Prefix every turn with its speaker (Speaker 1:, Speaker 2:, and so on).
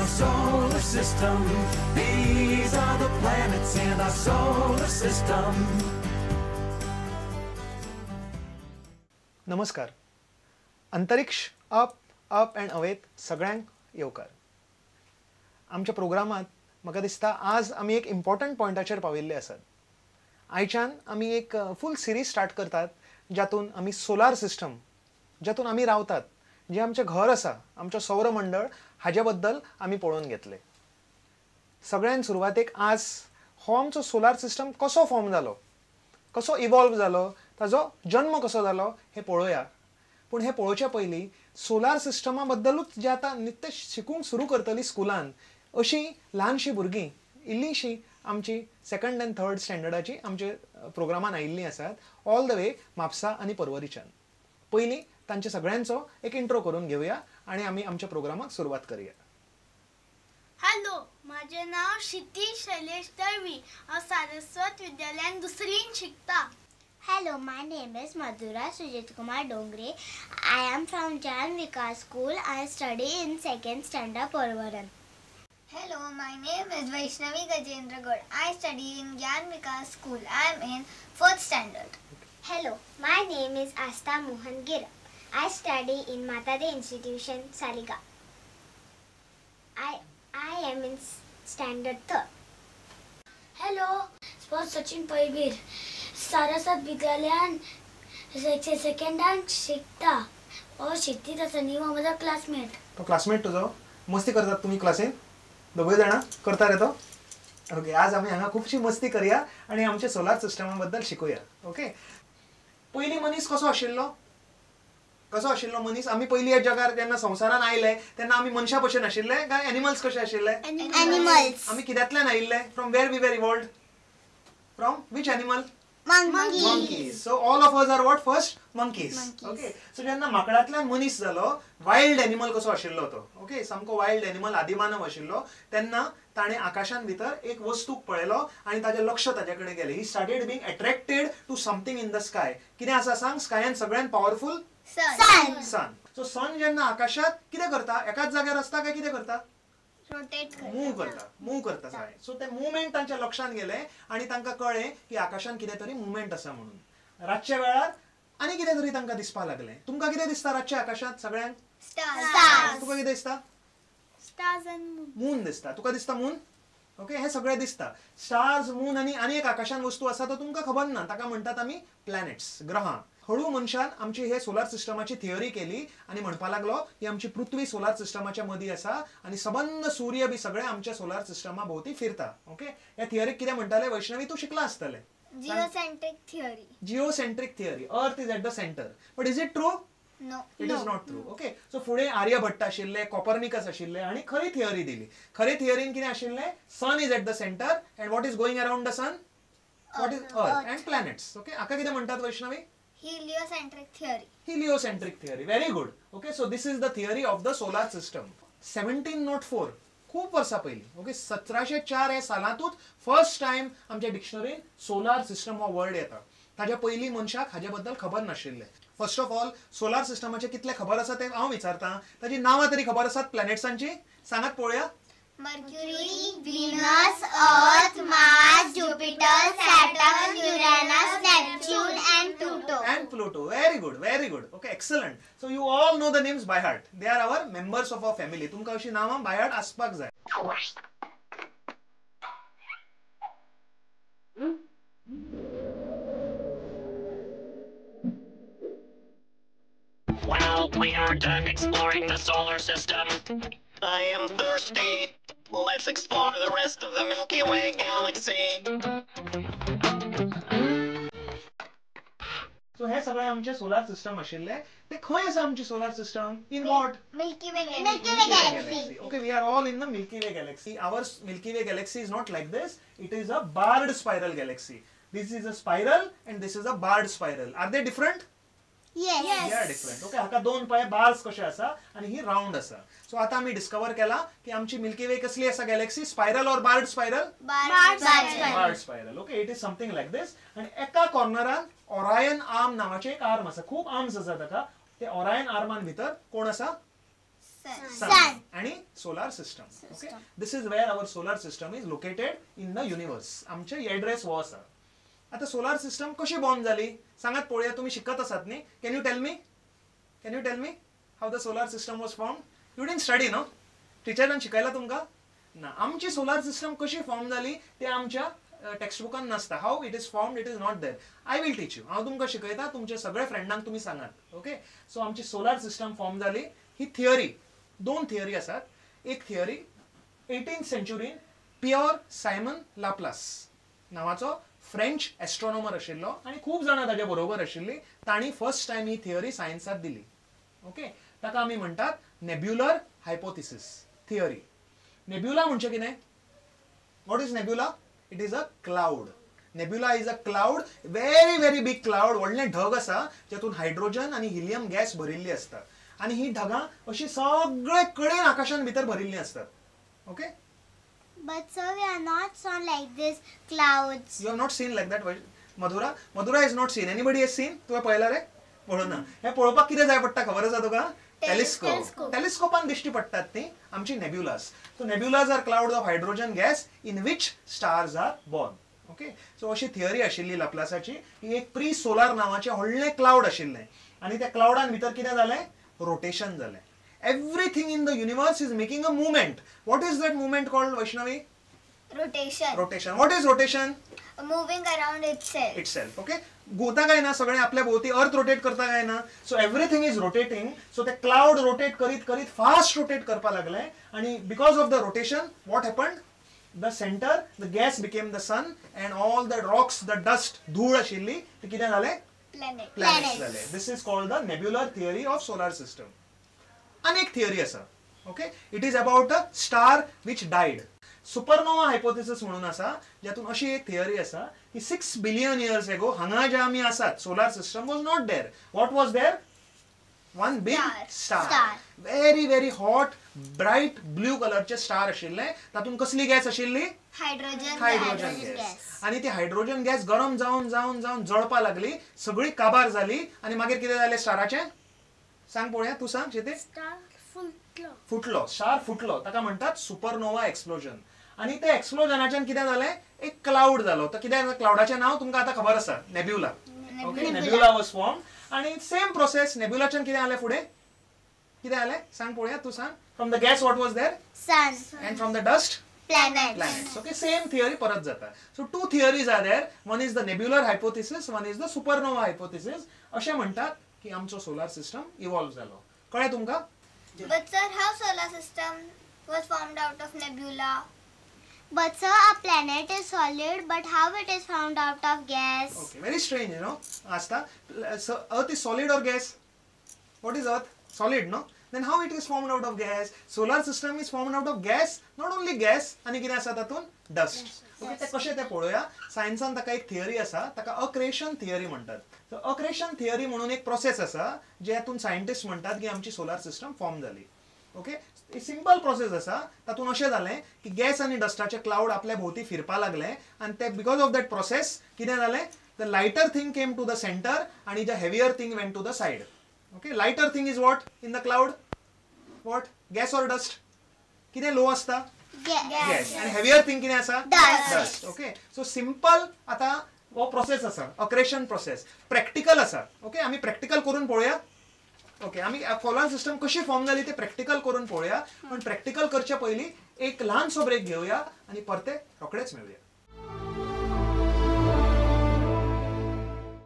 Speaker 1: our solar system. These are the planets in our solar system.
Speaker 2: नमस्कार. अंतरिक्ष up up and अवेत सगळ्यांक येवकार. आमच्या प्रोग्रामात म्हाका दिसता आज आमी एक इम्पॉर्टंट पॉयंटाचेर पाविल्ले आसात. आयच्यान आमी एक फूल सिरीज स्टार्ट करतात ज्यातून आमी सोलार सिस्टम, ज्यातून आमी रावतात, जें आमचें घर आसा, आमचें सौरमंडळ, हाजे बद्दल आमी पळोवन घेतले. सगळ्यान सुरवातेक आज हो आमचो सोलार सिस्टम कसो फॉर्म जालो, कसो इवॉल्व जालो, ताजो जन्म कसो जालो हें पळोवया. पूण हें पळोवच्या पयलीं सोलार सिस्टमा बद्दलूच जे आतां नित्य शिकूंक सुरू करतली स्कुलान अशीं ल्हानशीं भुरगीं इल्लीशीं आमची सेकंड अँड थर्ड स्टँडर्डाची आमचे प्रोग्रामान आयिल्लीं आसात ऑल the way Mapusa आनी पर्वरीच्यान. पयलीं तांचे सगळ्यांचो एक इंट्रो करून घेवया आनी आमी आमच्या प्रोग्रामाक सुरवात करूया.
Speaker 3: हॅलो, म्हाजें नांव क्षिती शैलेश दळवी. हांव सारस्वत विद्यालयान दुसरीन शिकता.
Speaker 4: Hello, my name is Madhura Sujit Kumar Dongre. I am from Jan Vikas School. I study in second standard Porvorim.
Speaker 5: Hello, my name is Vaishnavi Gajendra Gaud. I study in Gyan Vikas School. I am in fourth standard.
Speaker 4: Hello, my name is Astha Mohan Gira. I study in Matadi Institution, Saliga. I am in standard third.
Speaker 6: Hello, I am Sachin Paibir. Saraswat विद्यालयान सेकंडान शिकता. और क्षितिज आसा न्ही हो म्हजो classmate.
Speaker 2: तो classmate तुजो? मस्ती करतात तुमी क्लासीन? दोगूय जाणां करता रे तो? ओके, आज आमी हांगा खुबशी मस्ती करया आनी आमच्या सोलार सिस्टमा बद्दल शिकूया. ओके, पयलीं मनीस कसो आशिल्लो? कसो आशिल्लो मनीस? आमी पयलीं ह्या जगार जेन्ना संवसारान आयले तेन्ना आमी मनशां भशेन आशिल्ले काय एनिमल्स कशे आशिल्ले?
Speaker 4: एनिमल्स.
Speaker 2: आमी कित्यांतल्यान आयिल्ले? From where we were evolved? From which animal?
Speaker 4: Monkeys.
Speaker 2: Monkeys. So all of us are what? First monkeys. Okay. So जेन्ना माकडांतल्यान मनीस जालो, वायल्ड एनिमल कसो आशिल्लो तो, ओके, सामको वायल्ड एनिमल, आदिमानव आशिल्लो, तेन्ना ताणें आकाशान भितर एक वस्तूक पळयलो आनी ताजें लक्ष ताजे कडेन गेलें. He started being attracted to something in the sky. कितें आसा सांग? स्कायान सगळ्यान powerful
Speaker 4: sun.
Speaker 2: Sun. So sun जेन्ना आकाशांत कितें करता? एकाच जाग्यार आसता काय कितें करता? मूव करता, मूव करता सगळें. सो ते मुवमेंट तांच्या लक्षांत गेलें आनी तांकां कळ्ळें की आकाशांत कितें तरी मुवमेंट आसा म्हणून. रातच्या वेळार आनी कितें तरी तांकां दिसपाक लागलें. तुमकां कितें दिसता रातच्या आकाशांत सगळ्यांक?
Speaker 4: स्टार्स.
Speaker 2: तुका कितें दिसता?
Speaker 3: स्टार्स आनी मून.
Speaker 2: मून दिसता. तुका दिसता मून? ओके, हें सगळें दिसता. स्टार्स, मून आनी आनी एक आकाशांत वस्तू आसा तो तुमकां खबर ना, ताका म्हणटात आमी प्लॅनेट्स, ग्रहां. हळू मनशान आमची हे सोलार सिस्टमाची थियरी केली आनी म्हणपाक लागलो की आमची पृथ्वी सोलार सिस्टमाच्या मदीं आसा आनी सबंद सूर्य बी सगळे आमच्या सोलार सिस्टमा भोंवती फिरता. ओके, ह्या थियरीक कितें म्हणटाले वैष्णवी? तूं शिकला आसतलें.
Speaker 5: Geocentric theory.
Speaker 2: Geocentric theory. Earth is at the centre. But is it true?
Speaker 5: No,
Speaker 2: it is not true. Okay, so फुडें आर्यभट्ट आशिल्ले, कॉपर्निकस आशिल्ले आनी खरी थियरी दिली. खरी थियरीन कितें आशिल्लें? Sun is at the centre and what is going around the sun? What is earth and planets. Okay, हाका कितें म्हणटात Vaishnavi?
Speaker 5: Heliocentric theory.
Speaker 2: Heliocentric theory. Very good. Okay, so this is the theory of the solar system. 1704, खूप वर्सां पयलीं, okay, 1704 ह्या सालांतूच first time आमच्या डिक्शनरीन सोलार system हो word येता. ताज्या पयलीं मनशाक हाजे बद्दल खबर नाशिल्लें. फर्स्ट ऑफ ऑल सोलार सिस्टमाचें कितलें खबर आसा तें हांव विचारतां. ताजी नांवां तरी खबर आसात प्लॅनेट्सांची? सांगात पळोवया.
Speaker 4: Mercury, Venus, Earth, Mars, Jupiter, Saturn, Uranus, Neptune and Pluto.
Speaker 2: And Pluto. Very good, very good. Okay, excellent. So you all know the names by heart. They are our members of our family. तुमकां अशी नांवां by heart आसपाक जाय.
Speaker 7: Well, we are done exploring the solar system. I am thirsty. Let's explore the rest of the Milky Way galaxy.
Speaker 2: So हे सगळे आमचे सोलार system आशिल्ले. ते खंय आसा आमची solar system? In what?
Speaker 4: Milky Way galaxy.
Speaker 2: Okay, we are all in the Milky Way galaxy. Our Milky Way galaxy is not like this. It is a barred spiral galaxy. This is a spiral and this is a barred spiral. Are they different?
Speaker 4: Yes.
Speaker 2: They are different. Okay, हाका दोन पाय bars कशे आसा आनी ही round आसा. So आतां आमी discover केला की आमची मिल्की वे कसली आसा galaxy? Spiral or barred spiral?
Speaker 4: Barred spiral.
Speaker 2: Barred spiral. Okay, it is something like this. आनी एका कॉर्नरान ओरायन आर्म नांवाचें एक आर्म आसा. खूब आर्म्स आसा ताका. ते ओरायन आर्मान भितर कोण आसा? सन आणि solar system. Okay, this is where our solar system is located in the universe. आमचे एड्रेस हो आसा. आता सोलार सिस्टम कशी बॉर्न जाली सांगात पळोवया. तुमी शिकत आसात न्ही? Can you tell me, can you tell me how the solar system was form? You didn't study no? टिचरान शिकयला तुमकां ना. आमची सोलार सिस्टम कशी फॉर्म जाली ते आमच्या टेक्स्टबुकान नासता. How it is formed it is not there. I will teach you. हांव तुमकां शिकयता, तुमच्या सगळ्या फ्रेंडांक तुमी सांगात. ओके, सो आमची सोलार सिस्टम फॉर्म जाली ही थियरी, दोन थियरी आसात. एक थियरी 18th सेंच्युरीन पियर सायमन लाप्लास नांवाचो फ्रेंच एस्ट्रॉनॉमर आशिल्लो आनी खूब जाणां ताच्या बरोबर आशिल्ली, तांणी फर्स्ट टायम ही थियरी सायन्सात दिली. ओके, ताका आमी म्हणटात नेब्युलर हायपोथिसीस थियरी. नेब्युला म्हणजे कितें? What is nebula? It is a cloud. Nebula is a cloud, very very big cloud. व्हडलें ढग आसा जातून हायड्रोजन आनी हिलियम गॅस भरिल्ली आसता आनी ही ढगां अशी सगळे कडेन आकाशान भितर भरिल्ली आसतात. Okay,
Speaker 4: But sir, we are not seen like this clouds.
Speaker 2: You have not seen like that, Madhura? Madhura has not seen. Anybody has seen? तुवें पळयला रे? पळोवना. हें पळोवपाक कितें जाय पडटा खबर आसा तुका? टेलिस्कोप. टेलिस्कोपान दिश्टी पडटात ती आमची nebulas. So nebulas are clouds of hydrogen gas in which stars are born. Okay, so अशी थियरी आशिल्ली लाप्लासाची. ही एक प्री सोलार नांवाचें व्हडलें क्लाउड आशिल्लें आनी त्या क्लाउडान भितर कितें जालें? रोटेशन जालें. Everything in the universe is making a movement. What is that movement called, Vaishnavi?
Speaker 5: Rotation.
Speaker 2: Rotation. What is rotation?
Speaker 5: Moving around itself.
Speaker 2: Itself. Okay. घुंवता काय ना सगळें आपल्या भोवती, अर्थ रोटेट करता काय ना. So everything is rotating. So ते क्लाउड रोटेट करीत करीत फास्ट रोटेट करपाक लागले आनी because of the rotation what happened? The centre, the gas became the sun and all the rocks, the dust, धूळ आशिल्ली ती कितें जालें? प्लॅनेट्स जाले. This is called the nebular theory of solar system. आनी एक थियरी आसा. Okay, it is about a star which died. Supernova hypothesis म्हणून आसा, ज्यातून अशी एक थियरी आसा की 6 बिलियन इयर्स एगो हांगा जे आमी आसात solar system was not there. What was there? One big star, very very hot bright blue कलरचे स्टार आशिल्ले. तातूंत कसली गॅस आशिल्ली?
Speaker 5: हायड्रोजन.
Speaker 2: Hydrogen gas. आनी ती हायड्रोजन गॅस गरम जावन जावन जावन जळपा लागली, सगळी काबार जाली आनी मागीर कितें जालें स्टाराचें? सांग पळोवया, तूं सांग शेती. फुटलो स्टार, फुटलो. ताका म्हणटात सुपरनोवा एक्सप्लोजन. आनी ते एक्सप्लोजनाच्यान कितें जालें? एक क्लाउड जालो. तर कितें क्लाउडाचें नांव तुमकां आतां खबर आसा, nebula. Okay, nebula was form. आनी सेम प्रोसेस नेब्युलाच्यान कितें जालें फुडें? कितें जालें सांग पळोवया, तूं सांग. From the gas what was there?
Speaker 4: Sun.
Speaker 2: And from the dust?
Speaker 4: Planets.
Speaker 2: Okay, same theory परत जाता. So two theories are there. One is the nebular hypothesis, one is the supernova hypothesis. अशें म्हणटात की आमचो सोलार सिस्टम इवॉल्व जालो. कळ्ळें तुमकां?
Speaker 5: But sir, how solar system was formed out of nebula?
Speaker 4: But sir, a planet is solid, but how it is formed out of gas?
Speaker 2: Okay, very strange, you know. Asta, so Earth is solid or gas? What is Earth? Solid, no? Then how it is formed out of gas? Solar system is formed out of gas, not only gas, आणि कितें आसा तातूंत? Dust. Okay, ते कशें तें पळोवया. सायन्सान ताका एक थियरी आसा, ताका अक्रेशन थियरी म्हणटात. सो अक्रेशन थियरी म्हणून एक प्रोसेस आसा ज्यातून सायंटिस्ट म्हणटात की आमची सोलार सिस्टम फॉर्म जाली. ओके, सिंपल प्रोसेस आसा. तातूंत अशें जालें की गॅस आनी डस्टाचे क्लाउड आपल्या भोंवती फिरपा लागले आनी ते because of that process कितें जालें? The lighter thing came to the centre आनी the heavier thing went to the side. Okay, lighter thing is what in the cloud? What? Gas or dust? कितें लो आसता? गॅस. आनी heavier thing कितें आसा? Dust. Okay, so simple आतां हो process आसा, अक्रेशन process. Practical आसा. ओके, आमी प्रॅक्टिकल करून पळोवया. ओके, आमी सोलार सिस्टम कशी फॉर्म जाली ते प्रॅक्टिकल करून पळोवया. पण प्रॅक्टिकल करचे पयलीं एक ल्हानसो ब्रेक घेवया आनी परते रोखडेच मेळुया.